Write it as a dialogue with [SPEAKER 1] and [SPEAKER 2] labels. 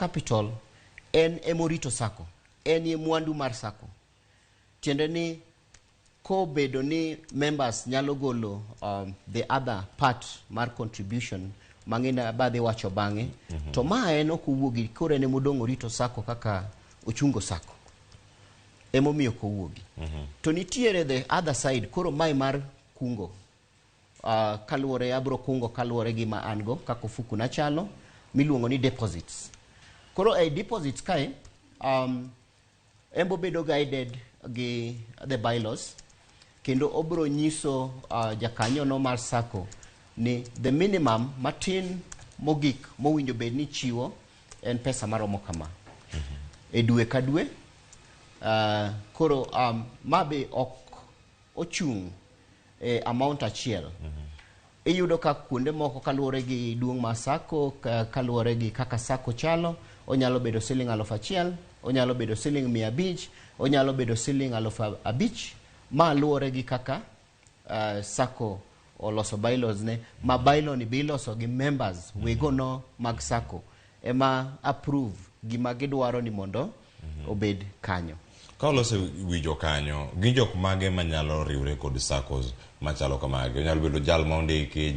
[SPEAKER 1] capital en emorito sacco, en e mwandu mar sacco. Tiende ni kobedo ni members nyalo golo the other part mar contribution mang'ina badhi wacho bang'e, to ma en ok owuogi. Koro en emodong' orito sacco kaka ochungo sacco, emomiyo ok owuogi. To nitiere the other side. Koro mae mar kungo, kaluwore abro kungo kaluwore gi ma an go kaka ofuku na chalo, miluongo ni deposits. Koro ei deposits kae, embo bedo guided gi the bylaws, kendo obro nyiso jakanyo no mar sacco ni the minimum matin mogik mowinjo bed ni chiwo en pesa maromo kama e dwe ka dwe. Koro ma be ok ochung' e amount achiel. Iyudo ka kuonde moko, kaluwore gi duong' mar sacco, kaluwore gi kaka sacco chalo, onyalo bedo siling 1000, onyalo bedo siling 500, onyalo bedo siling 5000. Ma luwore gi kaka sacco oloso bylaws ne, ma bylaw ni be iloso gi members wegono mag sacco ema approve gima gidwaro ni mondo obed kanyo.
[SPEAKER 2] Ka olose wi jokanyo, gin jok mage manyalo riwre kod SACCOs machalo kamagi? Onyalo bedo jal ma ondiki